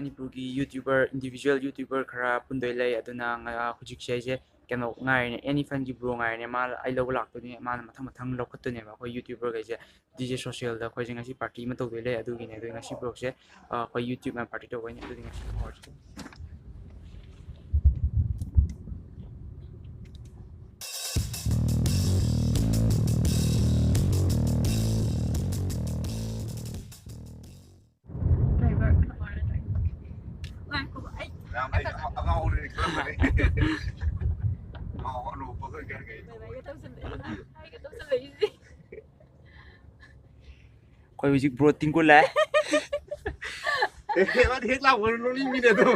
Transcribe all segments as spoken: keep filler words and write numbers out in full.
ꯃꯅꯤꯄꯨꯔꯒꯤ YouTuber, individual YouTuber ꯈꯔ ꯄꯨꯟꯗꯣꯏ ꯂꯩ꯫ ꯑꯗꯨꯅ ꯉ-, ꯍꯧꯖꯤꯛꯁꯦ ꯑꯩꯁꯦ ꯀꯩꯅꯣ ꯉꯥꯏꯔꯤꯅꯦ, ꯑꯦꯅꯤ ꯐꯟꯒꯤ ꯕ꯭ꯔꯣ ꯉꯥꯏꯔꯤꯅꯦ꯫ ꯃꯥ ꯑꯩ ꯂꯧꯕ ꯂꯥꯛꯇꯣꯏꯅꯦ꯫ ꯃꯥꯅ ꯃꯊꯪ ꯃꯊꯪ ꯂꯧꯈꯠꯇꯣꯏꯅꯦꯕ ꯑꯩꯈꯣꯏ YouTuberꯈꯩꯁꯦ꯫ DJ Socialꯗ ꯑꯩꯈꯣꯏꯁꯦ ꯉꯁꯤ ꯄꯥꯔꯇꯤ ꯑꯃ ꯇꯧꯗꯣꯏ ꯂꯩ꯫ ꯑꯗꯨꯒꯤꯅꯦ꯫ ꯑꯗꯨꯒꯤ ꯉꯁꯤ ꯕ꯭ꯂꯣꯒꯁꯦ, ꯑ, ꯑꯩꯈꯣꯏ YouTubeꯅ ꯄꯥꯔꯇꯤ ꯇꯧꯕꯩꯅꯦ꯫ ꯑꯗꯨꯗꯤ ꯉꯁꯤ ꯍꯧꯔꯁꯤ꯫ ꯉꯥꯏꯈꯣ, ꯑꯩ ꯌꯥꯝ ꯑꯩ ꯑꯉꯥꯎ ꯑꯉꯥꯎ ꯑꯣꯏꯔꯦ ꯈꯜꯂꯝꯕꯅꯦ꯫ ꯑꯉꯥꯎ ꯑꯅꯧꯕ ꯈꯔ ꯒ꯭ꯌꯥꯟ ꯀꯩ ꯇꯧꯕ꯫ ꯍꯥꯏꯒꯦ ꯇꯧꯁꯜꯂꯛꯏꯁꯦ꯫ ꯑꯩꯈꯣꯏ ꯍꯧꯖꯤꯛ ꯕ꯭ꯔꯣ ꯇꯤꯡꯀꯨ ꯂꯥꯛꯑꯦ꯫ ꯑꯦ, ꯃꯥꯗꯤ ꯍꯦꯛ ꯂꯥꯛꯄꯒ ꯅꯣꯛꯅꯤꯡꯕꯤꯅꯦ ꯑꯗꯨꯝ꯫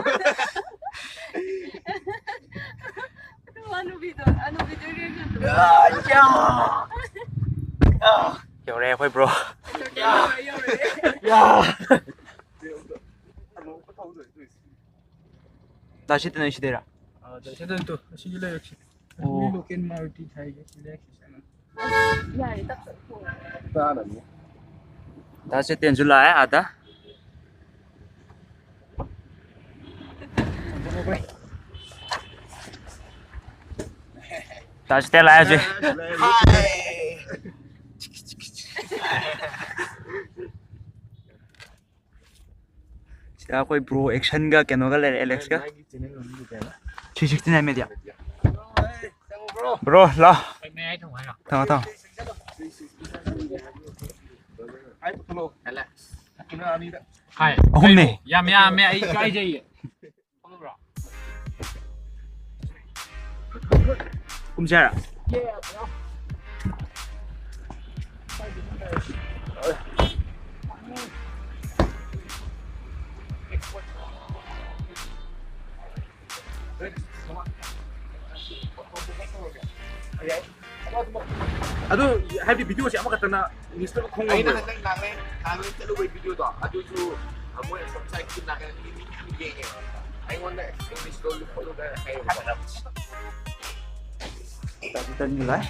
ꯑꯗꯨ ꯑꯅꯨꯕꯤꯗꯣ, ꯑꯅꯨꯕꯤꯗꯣ reactionꯗꯣ꯫ ꯌꯧꯔꯦ ꯑꯩꯈꯣꯏ ꯕ꯭ꯔꯣ꯫ ꯌꯧꯔꯦ, ꯌꯧꯔꯦ꯫ ꯇꯥꯁꯤꯠꯇꯅ ꯁꯤꯗꯩꯔꯥ? ꯑꯥ, ꯗꯥ ꯁꯤꯗꯟꯇꯣ, ꯑꯁꯤꯒꯤ ꯂꯩꯔꯛꯁꯦ꯫ ꯑꯣ꯫ ꯑꯁꯤꯒꯤ local Maruti ꯊꯥꯏꯒꯦ, ꯁꯤ ꯂꯩꯔꯛꯁꯦ ꯆꯪꯉꯣ꯫ ꯑꯁ, ꯌꯥꯔꯦ, ꯇꯞ ꯇꯞ ꯊꯣꯛꯑꯣ꯫ ꯇꯥꯔꯅꯤ꯫ ꯗꯥ ꯆꯦꯇꯦꯟꯁꯨ ꯂꯥꯛꯑꯦ ꯑꯥꯗ꯫ ꯗꯥ ꯆꯦꯇꯦꯟ ꯂꯥꯛꯑꯦ ꯍꯧꯖꯤꯛ꯫ ꯍꯥꯏ꯫ ꯁꯤꯗ ꯑꯩꯈꯣꯏ ꯕ꯭ꯔꯣ ꯑꯦꯛꯁꯟꯒ ꯀꯩꯅꯣꯒ ꯂꯩꯔꯦ, ꯑꯦꯂꯦꯛꯁꯀ꯫ ꯃꯥꯒꯤ channel ꯃꯃꯤꯡꯗꯤ ꯀꯩ ꯍꯥꯏꯕ? Three sixty nine Media꯫ Bro, ꯂꯥꯎ꯫ ꯊꯝꯃꯣ, ꯊꯝꯃꯣ꯫ ꯍꯥꯏ꯫ ꯑꯍꯨꯝꯅꯦ꯫ ꯌꯥꯝ ꯌꯥꯝꯃꯦ, ꯑꯩ ꯏꯀꯥꯏꯖꯩꯌꯦ꯫ ꯀꯨꯝꯁꯦ ꯍꯥꯏꯔ? ꯑꯗꯨ ꯍꯥꯏꯗꯤ videoꯁꯦ ꯑꯃꯈꯛꯇꯅ English ꯈꯣꯡ ꯑꯩꯅ ꯉꯝꯕ꯭ꯔꯣ? ꯍꯟꯗꯛ ꯅꯥꯒꯥꯂꯦꯟ, ꯅꯥꯒꯥꯂꯦꯟ ꯆꯠꯂꯨꯕꯩ videoꯗꯣ ꯑꯗꯨꯁꯨ ꯃꯣꯏ ꯑꯁꯣꯝ side ꯀꯤ ꯅꯥꯒꯥꯂꯦꯟꯒꯤ ꯃꯤ ꯌꯦꯡꯉꯦ꯫ ꯑꯩꯉꯣꯟꯗ English ꯂꯣꯜꯂꯨ ꯈꯣꯠꯂꯨ ꯀꯥꯏꯅ ꯍꯥꯏꯌꯦꯕꯀꯣ꯫ ꯇꯥꯗꯤ ꯇꯥꯅꯤꯡꯉꯥꯏ꯫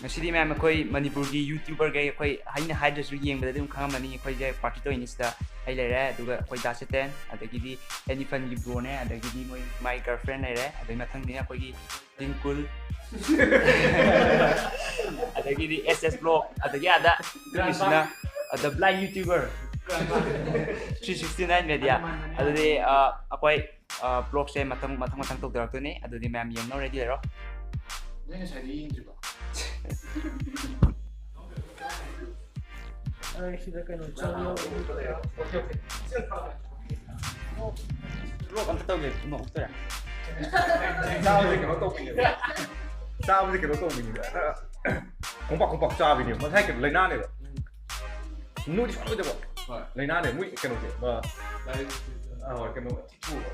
ꯉꯁꯤꯗꯤ ꯃꯌꯥꯝ ꯑꯩꯈꯣꯏ ꯃꯅꯤꯄꯨꯔꯒꯤ YouTuberꯒꯩ ꯑꯩꯈꯣꯏ ꯑꯩꯅ ꯍꯥꯏꯗ꯭ꯔꯁꯨ ꯌꯦꯡꯕꯗ ꯑꯗꯨꯝ ꯈꯪꯉꯝꯃꯅꯤ꯫ ꯑꯩꯈꯣꯏꯁꯦ party ꯇꯧꯔꯤꯅꯤ ꯁꯤꯗ꯫ ꯑꯩ ꯂꯩꯔꯦ, ꯑꯗꯨꯒ ꯑꯩꯈꯣꯏ ꯗꯥ ꯆꯦꯇꯟ, ꯑꯗꯒꯤꯗꯤ ꯑꯦꯅꯤꯐꯟꯒꯤ broꯅꯦ, ꯑꯗꯒꯤꯗꯤ ꯃꯣꯏ my girlfriend ꯂꯩꯔꯦ, ꯑꯗꯩ ꯃꯊꯪꯗꯤ ꯑꯩꯈꯣꯏꯒꯤ ꯇꯤꯡꯀꯨꯜ, ꯑꯗꯒꯤꯗꯤ S S Vlog, ꯑꯗꯒꯤ ꯑꯥꯗ ꯅꯪꯒꯤꯁꯤꯅ the blind YouTuber three sixty nine Media꯫ ꯑꯗꯨꯗꯤ ꯑ, ꯑꯩꯈꯣꯏ vlogꯁꯦ ꯃꯊꯪ ꯃꯊꯪ ꯃꯊꯪ ꯇꯧꯖꯔꯛꯇꯣꯏꯅꯤ꯫ ꯑꯗꯨꯗꯤ ꯃꯌꯥꯝ ꯌꯦꯡꯅꯕ ready ꯂꯩꯔꯣ꯫ ꯅꯪ ꯉꯁꯥꯏꯗꯤ ꯌꯦꯡꯗ꯭ꯔꯤꯕꯣ? ꯑꯩ ꯁꯤꯗ ꯀꯩꯅꯣ ꯆꯪꯉꯣ꯫ Vlog ꯑꯝꯇ ꯇꯧꯒꯦ꯫ ꯀꯩꯅꯣ ꯑꯝꯇ ꯇꯧꯔꯦ꯫ ꯆꯥꯕꯁꯦ ꯀꯩꯅꯣ ꯇꯧꯕꯤꯅꯦꯕ꯫ ꯆꯥꯕꯁꯦ ꯀꯩꯅꯣ ꯇꯧꯕꯤꯅꯦꯕ꯫ ꯈꯣꯡꯄꯥꯛ ꯈꯣꯡꯄꯥꯛ ꯆꯥꯕꯤꯅꯦꯕ꯫ ꯃꯁꯥꯏ ꯀꯩꯅꯣ ꯂꯥꯏꯅꯥꯅꯦꯕ꯫ ꯅꯣꯏꯗꯤ ꯁꯨꯡꯅꯣꯏꯗꯕ꯫ ꯍꯣꯏ꯫ ꯂꯥꯏꯅꯥꯅꯦ ꯃꯣꯏ ꯀꯩꯅꯣꯁꯦ꯫ ꯑ, ꯂꯥꯏꯔꯤꯛ꯫ ꯑ, ꯍꯣꯏ, ꯀꯩꯅꯣ ꯊꯤꯊꯨꯕ꯫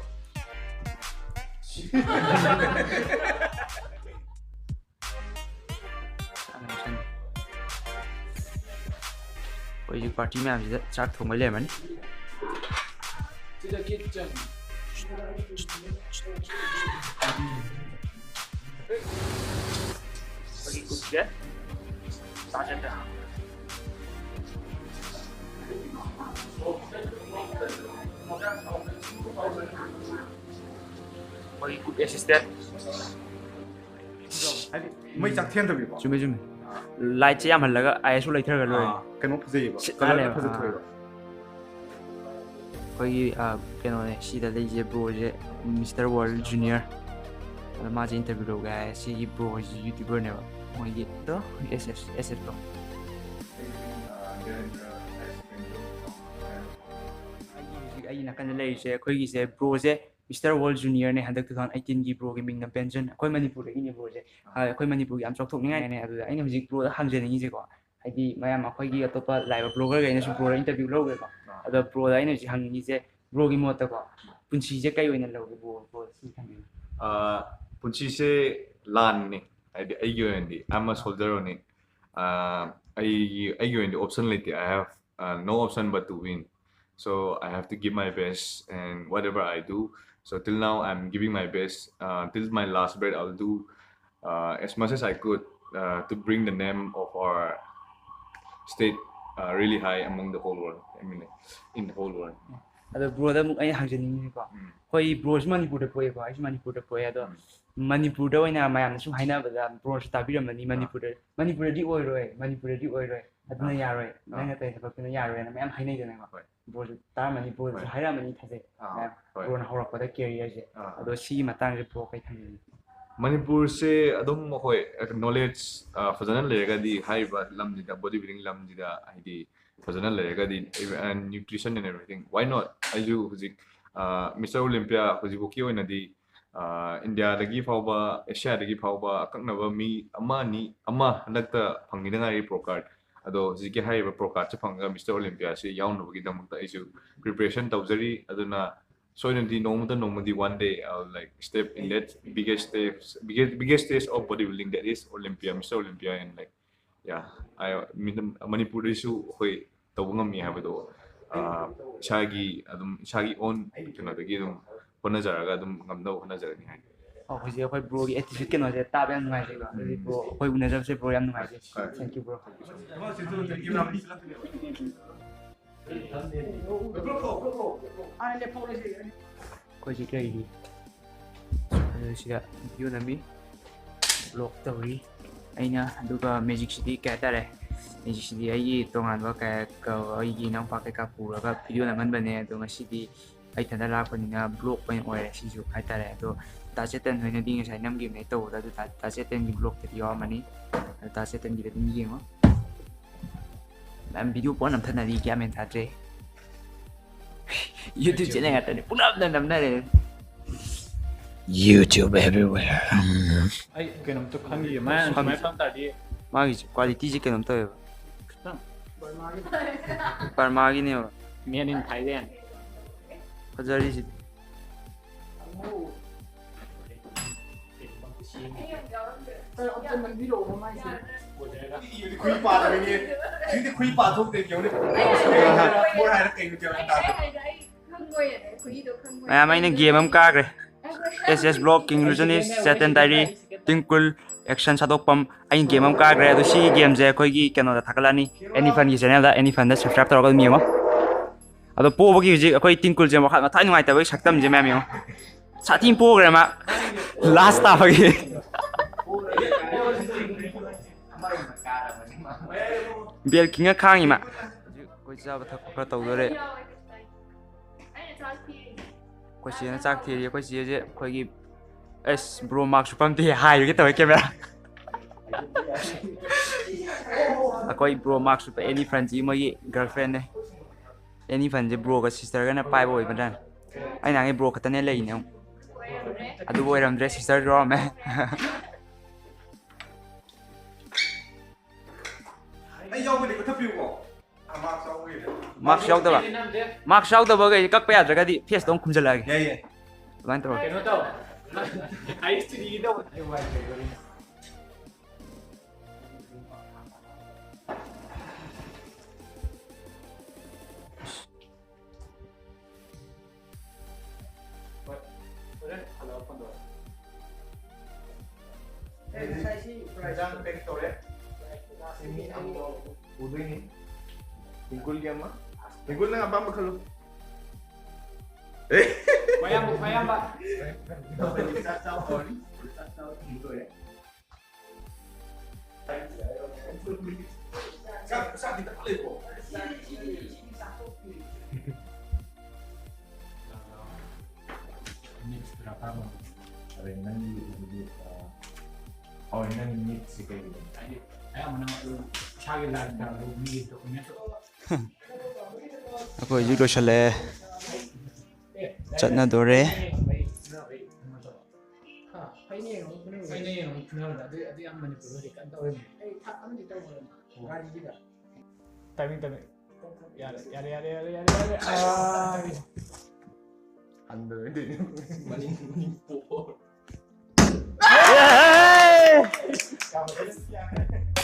ꯑꯩꯈꯣꯏ ꯍꯧꯖꯤꯛ party ꯃꯌꯥꯝꯁꯤꯗ ꯆꯥꯛ ꯊꯣꯡꯕ ꯂꯩꯔꯝꯃꯅꯤ꯫ To the kitchen. ꯑꯩꯈꯣꯏꯒꯤ cookꯁꯦ ꯆꯥꯁꯦ꯫ ꯑꯩꯈꯣꯏꯒꯤ cook assistant꯫ ꯍꯥꯏꯗꯤ ꯃꯩ ꯆꯥꯛ ꯊꯦꯡꯗꯕꯤꯀꯣ꯫ ꯆꯨꯝꯃꯦ, ꯆꯨꯝꯃꯦ꯫ Lightꯁꯦ ꯌꯥꯝꯍꯜꯂꯒ ISO ꯂꯩꯊꯔꯒ ꯂꯣꯏꯔꯦ꯫ ꯑꯥ, ꯀꯩꯅꯣ ꯐꯖꯩꯌꯦꯕ꯫ ꯁꯤꯠ ꯀꯂꯔ ꯅꯥꯜꯂꯦꯕ꯫ ꯐꯖ ꯑꯥ꯫ ꯊꯣꯛꯑꯦꯕ꯫ ꯑꯩꯈꯣꯏꯒꯤ, ꯑ, ꯀꯩꯅꯣꯅꯦ, ꯁꯤꯗ ꯂꯩꯁꯦ broꯁꯦ Mister World Junior꯫ ꯑꯗꯣ ꯃꯥꯁꯦ interview ꯂꯧꯒꯦ ꯍꯥꯏ꯫ ꯁꯤꯒꯤ bro ꯍꯣꯏꯁꯤ YouTuberꯅꯦꯕ꯫ ꯃꯣꯏꯒꯤ ꯑꯗꯣ S S, S S bro꯫ ꯑꯩꯒꯤ ꯍꯧꯖꯤꯛ ꯑꯩꯒꯤ ꯅꯥꯀꯟꯗ ꯂꯩꯔꯤꯁꯦ ꯑꯩꯈꯣꯏꯒꯤꯁꯦ broꯁꯦ Mister World Juniorꯅꯦ꯫ ꯍꯟꯗꯛ two thousand eighteenꯒꯤ broꯒꯤ ꯃꯤꯡꯅ ꯕꯦꯟꯖꯟ꯫ ꯑꯩꯈꯣꯏ ꯃꯅꯤꯄꯨꯔꯗꯒꯤꯅꯦ broꯁꯦ꯫ ꯑꯥ, ꯑꯩꯈꯣꯏ ꯃꯅꯤꯄꯨꯔꯒꯤ ꯌꯥꯝ ꯆꯥꯎꯊꯣꯛꯅꯤꯡꯉꯥꯏꯅꯦ꯫ ꯑꯗꯨꯗ ꯑꯩꯅ ꯍꯧꯖꯤꯛ broꯗ ꯍꯪꯖꯅꯤꯡꯉꯤꯁꯦꯀꯣ, ꯍꯥꯏꯗꯤ ꯃꯌꯥꯝ ꯑꯩꯈꯣꯏꯒꯤ ꯑꯇꯣꯞꯄ ꯂꯥꯛꯏꯕ bloggerꯈꯩꯅꯁꯨ broꯗ interview ꯂꯧꯈ꯭ꯔꯦꯀꯣ꯫ ꯑꯥ꯫ ꯑꯗꯣ broꯗ ꯑꯩꯅ ꯍꯧꯖꯤꯛ ꯍꯪꯅꯤꯡꯉꯤꯁꯦ, broꯒꯤ ꯃꯣꯠꯇꯀꯣ, ꯄꯨꯟꯁꯤꯁꯦ ꯀꯩ ꯑꯣꯏꯅ ꯂꯧꯒꯦ bro? Bro, ꯁꯤ ꯊꯝꯕꯤꯌꯨ꯫ ꯑꯥ, ꯄꯨꯟꯁꯤꯁꯦ ꯂꯥꯟꯅꯤ꯫ ꯍꯥꯏꯗꯤ ꯑꯩꯒꯤ ꯑꯣꯏꯅꯗꯤ, I'm a soldier ꯑꯣꯏꯅꯤ꯫ ꯑꯥ, ꯑꯩꯒꯤ, ꯑꯩꯒꯤ ꯑꯣꯏꯅꯗꯤ option ꯂꯩꯇꯦ꯫ I have, uh, no option but to win. So I have to give my best and whatever I do. So till now, I'm giving my best. Uh, till my last breath, I'll do, uh, as much as I could. uh, to bring the name of our state uh, really high among the whole world. I mean, like, in the whole world. ꯑꯗꯣ broad ꯑꯃꯨꯛ ꯑꯩꯅ ꯍꯪꯖꯅꯤꯡꯉꯤꯁꯦꯀꯣ, ꯎꯝ. ꯑꯩꯈꯣꯏ ꯕ꯭ꯔꯣꯁꯨ ꯃꯅꯤꯄꯨꯔꯗ ꯄꯣꯛꯑꯦꯀꯣ, ꯑꯩꯁꯨ ꯃꯅꯤꯄꯨꯔꯗ ꯄꯣꯛꯑꯦ꯫ ꯑꯗꯣ ꯎꯝ. ꯃꯅꯤꯄꯨꯔꯗ ꯑꯣꯏꯅ ꯃꯌꯥꯝꯅ ꯁꯨꯝ ꯍꯥꯏꯅꯕꯗ ꯕ꯭ꯔꯣꯁꯨ ꯇꯥꯕꯤꯔꯝꯃꯅꯤ, ꯃꯅꯤꯄꯨꯔꯗ ꯃꯅꯤꯄꯨꯔꯗꯗꯤ ꯑꯣꯏꯔꯣꯏ, ꯃꯅꯤꯄꯨꯔꯗꯗꯤ ꯑꯣꯏꯔꯣꯏ, ꯑꯗꯨꯅ ꯑꯥ. ꯌꯥꯔꯣꯏ, ꯑꯥ. ꯅꯪꯅ ꯇꯧꯔꯤ ꯊꯕꯛꯇꯨꯅ ꯌꯥꯔꯣꯏꯅ ꯃꯌꯥꯝ ꯍꯥꯏꯅꯩꯗꯅꯀꯣ꯫ ꯍꯣꯏ. ꯕ꯭ꯔꯣꯁꯨ ꯇꯥꯔꯝꯃꯅꯤ, ꯕ꯭ꯔꯣꯁꯨ ꯍꯣꯏ. ꯍꯥꯏꯔꯝꯃꯅꯤ ꯊꯥꯖꯩ꯫ ꯑꯥ, ꯃꯌꯥꯝ ꯍꯣꯏ. ꯕ꯭ꯔꯣꯅ ꯍꯧꯔꯛꯄꯗ ꯀꯦꯔꯤꯌꯔꯁꯦ꯫ ꯑꯥ. ꯑꯗꯣ ꯁꯤꯒꯤ ꯃꯇꯥꯡꯁꯦ ꯕ꯭ꯔꯣ ꯀꯩ ꯊꯝꯕꯤꯅꯤ? ꯃꯅꯤꯄꯨꯔꯁꯦ ꯑꯗꯨꯝ ꯑꯩꯈꯣꯏ ꯅꯣꯂꯦꯖ ꯐꯖꯅ ꯂꯩꯔꯒꯗꯤ ꯍꯥꯏꯔꯤꯕ ꯂꯝꯁꯤꯗ, ꯕꯣꯗꯤ ꯕꯤꯜꯗꯤꯡ ꯂꯝꯁꯤꯗ ꯍꯥꯏꯗꯤ ꯐꯖꯅ ꯂꯩꯔꯒꯗꯤ, nutrition and everything, why not? ꯑꯩꯁꯨ ꯍꯧꯖꯤꯛ ꯃꯤꯁꯇꯔ ꯑꯣꯂꯤꯝꯄꯤꯌꯥ ꯍꯧꯖꯤꯛꯐꯥꯎꯀꯤ ꯑꯣꯏꯅꯗꯤ ꯏꯟꯗꯤꯌꯥꯗꯒꯤ ꯐꯥꯎꯕ, ꯑꯦꯁꯤꯌꯥꯗꯒꯤ ꯐꯥꯎꯕ ꯑꯀꯛꯅꯕ ꯃꯤ ꯑꯃ ꯑꯅꯤ, ꯑꯃ ꯍꯟꯗꯛꯇ ꯐꯪꯈꯤꯗ ꯉꯥꯏꯔꯤ ꯄ꯭ꯔꯣ ꯀꯥꯔꯠ꯫ ꯑꯗꯣ ꯍꯧꯖꯤꯛꯀꯤ ꯍꯥꯏꯔꯤꯕ ꯄ꯭ꯔꯣ ꯀꯥꯔꯠꯁꯦ ꯐꯪꯉꯒ ꯃꯤꯁꯇꯔ ꯑꯣꯂꯤꯝꯄꯤꯌꯥꯁꯦ ꯌꯥꯎꯅꯕꯒꯤꯗꯃꯛꯇ ꯑꯩꯁꯨ ꯄ꯭ꯔꯤꯄꯦꯔꯦꯁꯟ ꯇꯧꯖꯔꯤ꯫ ꯑꯗꯨꯅ ꯁꯣꯏꯗꯅꯗꯤ ꯅꯣꯡꯃꯇ ꯅꯣꯡꯃꯗꯤ one day I will, like, step in that biggest stage, biggest, biggest stage of bodybuilding, that is Olympia, Mister Olympia, and, like, yeah, I, ꯃꯅꯤꯄꯨꯔꯗꯁꯨ ꯑꯩꯈꯣꯏ ꯇꯧꯕ ꯉꯝꯃꯤ ꯍꯥꯏꯕꯗꯣ, ꯑꯥ, ꯏꯁꯥꯒꯤ ꯑꯗꯨꯝ, ꯏꯁꯥꯒꯤ ꯑꯣꯟ ꯀꯩꯅꯣꯗꯒꯤ ꯑꯗꯨꯝ ꯍꯣꯠꯅꯖꯔꯒ ꯑꯗꯨꯝ ꯉꯝꯅꯕ ꯍꯣꯠꯅꯖꯔꯅꯤ ꯍꯥꯏ꯫ ꯑꯣ, ꯍꯧꯖꯤꯛ ꯑꯩꯈꯣꯏ ꯕ꯭ꯔꯣꯒꯤ ꯑꯦꯇꯤꯇ꯭ꯌꯨꯠ ꯀꯩꯅꯣꯁꯦ ꯇꯥꯕ ꯌꯥꯝ ꯅꯨꯡꯉꯥꯏꯖꯩꯀꯣ꯫ ꯑꯗꯨꯗꯤ ꯕ꯭ꯔꯣ, ꯑꯩꯈꯣꯏ ꯎꯅꯖꯕꯁꯦ ꯕ꯭ꯔꯣ ꯌꯥꯝ ꯅꯨꯡꯉꯥꯏꯖꯩ꯫ ꯍꯣꯏ. Thank you, bro. ꯑꯩꯈꯣꯏ ꯍꯧꯖꯤꯛ ꯂꯩꯔꯤ꯫ ꯑꯗꯨ ꯁꯤꯗ ꯚꯤꯗꯤꯑꯣ ꯅꯝꯃꯤ, ꯕ꯭ꯂꯣꯛ ꯇꯧꯔꯤ꯫ ꯑꯩꯅ ꯑꯗꯨꯒ ꯃꯦꯖꯤꯛꯁꯤꯗꯤ ꯀꯩ ꯍꯥꯏꯇꯥꯔꯦ, ꯃꯦꯖꯤꯛꯁꯤꯗꯤ ꯑꯩꯒꯤ ꯇꯣꯉꯥꯟꯕ ꯀꯩ-, ꯀ-, ꯑꯩꯒꯤ ꯏꯅꯥꯎꯄꯥ ꯀꯩꯀꯥ ꯄꯨꯔꯒ ꯚꯤꯗꯤꯑꯣ ꯅꯝꯍꯟꯕꯅꯦ꯫ ꯑꯗꯣ ꯉꯁꯤꯗꯤ ꯑꯩ ꯏꯊꯟꯗ ꯂꯥꯛꯄꯅꯤꯅ ꯕ꯭ꯂꯣꯛ ꯑꯣꯏꯅ ꯑꯣꯏꯔꯦ ꯁꯤꯁꯨ ꯍꯥꯏꯇꯥꯔꯦ꯫ ꯑꯗꯣ ꯗꯥ ꯆꯦꯇꯟ ꯍꯣꯏꯅꯗꯤ ꯉꯁꯥꯏ ꯅꯝꯈꯤꯕꯅꯦ ꯑꯩ ꯇꯧꯕꯗ, ꯑꯗꯨ ꯗꯥ, ꯗꯥ ꯆꯦꯇꯟꯒꯤ ꯕ꯭ꯂꯣꯛꯇꯗꯤ ꯌꯥꯎꯔꯝꯃꯅꯤ꯫ ꯑꯗꯣ ꯗꯥ ꯆꯦꯇꯟꯒꯤꯗ ꯑꯗꯨꯝ ꯌꯦꯡꯉꯣ꯫ ꯃꯌꯥꯝ ꯚꯤꯗꯤꯑꯣ ꯄꯣꯠ ꯅꯝꯊꯅꯔꯤ, ꯒ꯭ꯌꯥꯟ ꯃꯦꯟ ꯇꯥꯗ꯭ꯔꯦ꯫ YouTube ꯆꯦꯅꯦꯜ ꯉꯥꯛꯇꯅꯦ, ꯄꯨꯅꯝꯗ ꯅꯝꯅꯔꯦ꯫ YouTube everywhere. ꯑꯩ ꯀꯩꯅꯣꯝꯇ ꯈꯪꯈꯤꯒꯦ, ꯃꯥꯅ ꯁꯨꯃꯥꯏꯅ ꯐꯝ ꯇꯥꯔꯗꯤ ꯃꯥꯒꯤꯁꯦ ꯀ꯭ꯋꯥꯂꯤꯇꯤꯁꯦ ꯀꯩꯅꯣꯝ ꯇꯧꯋꯦꯕ꯫ ꯈꯤꯇꯪ ꯕꯔꯃꯥꯒꯤꯅꯦꯕ꯫ Made in Thailand. ꯐꯖꯔꯤꯁꯤꯗꯤ꯫ ꯈꯨꯏ ꯄꯥꯗꯕꯅꯤ꯫ ꯁꯤꯗꯤ ꯈꯨꯏ ꯄꯥꯊꯣꯛꯇꯦ ꯀꯦꯎꯅꯤ꯫ ꯃꯣꯔ ꯍꯥꯏꯔ ꯀꯩꯅꯣ ꯀꯦꯎꯅꯤ ꯇꯥꯗꯦ꯫ ꯃꯌꯥꯝ, ꯑꯩꯅ ꯒꯦꯝ ꯑꯃ ꯀꯥꯈ꯭ꯔꯦ꯫ S S Block, King Illusionist, Satan Diary, Twinkle, action ꯁꯥꯗꯣꯛꯐꯝ꯫ ꯑꯩꯅ ꯒꯦꯝ ꯑꯃ ꯀꯥꯈ꯭ꯔꯦ, ꯑꯗꯣ ꯁꯤꯒꯤ ꯒꯦꯝꯁꯦ ꯑꯩꯈꯣꯏꯒꯤ ꯀꯩꯅꯣꯗ ꯊꯥꯒꯠꯂꯛꯑꯅꯤ, ꯑꯦꯅꯤꯐꯟꯒꯤ ꯆꯦꯅꯦꯜꯗ, ꯑꯦꯅꯤꯐꯟꯗ ꯁꯕꯁꯀ꯭ꯔꯥꯏꯕ ꯇꯧꯔꯒ ꯑꯗꯨꯝ ꯌꯦꯡꯉꯣ꯫ ꯑꯗꯣ ꯄꯣꯕꯒꯤ ꯍꯧꯖꯤꯛ ꯑꯩꯈꯣꯏ ꯇꯤꯡꯀꯨꯜꯁꯦ ꯋꯥꯈꯜ ꯃꯊꯥꯏ ꯅꯨꯡꯉꯥꯏꯇꯕꯒꯤ ꯁꯛꯇꯝꯁꯦ ꯃꯌꯥꯝ ꯌꯦꯡꯉꯣ꯫ ꯁꯥꯊꯤ ꯄꯣꯈ꯭ꯔꯦ ꯃꯥ꯫ ꯂꯥꯁ ꯇꯥꯕꯒꯤ꯫ ꯕꯦꯜ ꯈꯤꯡꯉ ꯈꯥꯡꯉꯤ ꯃꯥ꯫ ꯍꯧꯖꯤꯛ ꯑꯩꯈꯣꯏ ꯆꯥꯕ ꯊꯛꯄ ꯈꯔ ꯇꯧꯗꯣꯔꯦ꯫ ꯑꯩꯈꯣꯏ ꯆꯦꯅ ꯆꯥꯛ ꯊꯤꯔꯤ꯫ ꯑꯩꯈꯣꯏ ꯆꯦꯁꯦ ꯑꯩꯈꯣꯏꯒꯤ, ꯑꯁ, ꯕ꯭ꯔꯣ ꯃꯥꯛꯁ ꯎꯞꯄꯝꯗꯦ ꯍꯥꯏꯔꯒꯦ ꯇꯧꯋꯦ ꯀꯦꯃꯦꯔꯥ꯫ ꯑꯩꯈꯣꯏ ꯕ꯭ꯔꯣ ꯃꯥꯛꯁ ꯎꯞꯄ ꯑꯦꯅꯤꯐꯟꯁꯤ ꯃꯣꯏꯒꯤ ꯒꯔꯜꯐ꯭ꯔꯦꯟꯅꯦ꯫ ꯑꯦꯅꯤꯐꯟꯁꯦ ꯕ꯭ꯔꯣꯒ ꯁꯤꯁꯇꯔꯒꯅ ꯄꯥꯏꯕ ꯑꯣꯏꯕꯅ ꯑꯩꯅ ꯍꯥꯡꯉꯤ ꯕ꯭ꯔꯣ ꯈꯛꯇꯅꯦ ꯂꯩꯔꯤꯅꯦ ꯑꯃꯨꯛ꯫ ꯑꯗꯨꯕꯨ ꯑꯣꯏꯔꯝꯗ꯭ꯔꯦ, ꯁꯤꯁꯇꯔꯁꯨ ꯌꯥꯎꯔꯝꯃꯦ꯫ ꯑꯩ ꯌꯥꯎꯕꯅꯦ, ꯀꯛꯊꯠꯄꯤꯌꯨꯀꯣ꯫ ꯃꯥꯛꯁ ꯌꯥꯎꯗꯕ꯫ ꯃꯥꯛꯁ ꯌꯥꯎꯗꯕꯈꯩ ꯀꯛꯄ ꯌꯥꯗ꯭ꯔꯒꯗꯤ ꯐꯦꯁꯇꯣ ꯑꯃꯨꯛ ꯈꯨꯝꯖꯤꯜꯂꯛꯑꯒꯦ꯫ ꯌꯥꯏꯌꯦ꯫ ꯑꯗꯨꯃꯥꯏꯅ ꯇꯧꯔꯒꯦ꯫ ꯀꯩꯅꯣ ꯇꯧ꯫ ꯑꯥꯏꯁ ꯇꯤ ꯚꯤꯒꯤ ꯇꯧ꯫ ꯍꯣꯔꯦꯟ ꯍꯜꯂꯛꯑ ꯐꯣꯟ ꯇꯧꯔꯛꯑꯣ꯫ ꯑꯦ, ꯉꯁꯥꯏ ꯁꯤ ꯄ꯭ꯔꯥꯏꯁ ꯄꯦꯛ ꯇꯧꯔꯦ꯫ ꯁꯤ ꯃꯤ ꯑꯃ ꯎꯗꯣꯏꯅꯤ꯫ ꯇꯤꯡꯀꯨꯜꯒꯤ ꯑꯃ꯫ ꯇꯤꯡꯀꯨꯜ, ꯅꯪ ꯑꯄꯥꯝꯕ ꯈꯜꯂꯨ꯫ ꯃꯌꯥꯝꯕ, ꯃꯌꯥꯝꯕ꯫ ꯆꯥꯛ ꯆꯥꯕ ꯍꯧꯔꯅꯤ꯫ ꯆꯥꯛ ꯆꯥꯕ ꯊꯤꯡꯕ ꯂꯣꯏꯔꯦ꯫ ꯆꯥꯛ, ꯆꯥꯛ ꯈꯤꯇꯪ ꯂꯩꯀꯣ꯫ ꯅꯦꯛꯁꯇ ꯑꯄꯥꯝꯕ꯫ ꯑꯗꯩ ꯅꯪꯒꯤ ꯍꯧꯖꯤꯛ, ꯑ, ꯍꯣꯏ, ꯅꯪꯒꯤ ꯅꯤꯠꯁꯤ ꯀꯩꯒꯤꯅꯣ? ꯍꯥꯏꯗꯤ ꯑꯌꯥꯝꯕꯅ ꯑꯗꯨꯝ ꯏꯁꯥꯒꯤ ꯂꯥꯏꯟꯗ ꯑꯗꯨꯝ ꯃꯤꯒꯤ ꯗꯣꯀꯨꯃꯦꯟ ꯑꯩꯈꯣꯏ ꯍꯧꯖꯤꯛ ꯂꯣꯏꯁꯤꯜꯂꯛꯑꯦ꯫ ꯆꯠꯅꯗꯣꯔꯦ꯫ ꯍꯥ? ꯐꯩꯅꯦ ꯌꯦꯡꯉꯣ, ꯐꯨꯅꯕꯗ꯫ ꯐꯩꯅꯦ ꯌꯦꯡꯉꯣ, ꯐꯨꯅꯕꯗ꯫ ꯑꯗꯨ, ꯑꯗꯨ ꯌꯥꯝ ꯃꯅꯤꯄꯨꯔꯗꯗꯤ ꯀꯟꯅ ꯇꯧꯔꯤꯕꯅꯤ꯫ ꯑꯩ ꯊꯥꯛ ꯑꯃꯗꯤ ꯇꯧꯈ꯭ꯔꯕꯅꯤ꯫ ꯒꯥꯔꯤꯒꯤꯗ꯫ Timing, timing. ꯌꯥꯔꯦ, ꯌꯥꯔꯦ, ꯌꯥꯔꯦ, ꯌꯥꯔꯦ, ꯌꯥꯔꯦ꯫ ꯑꯥ꯫ ꯍꯟꯗꯣꯏꯅꯦ꯫ ꯃꯅꯤꯡ, ꯃꯅꯤꯡ ꯄꯣ꯫ ꯌꯥꯝ ꯐꯖꯅ ꯌꯥꯔꯦ꯫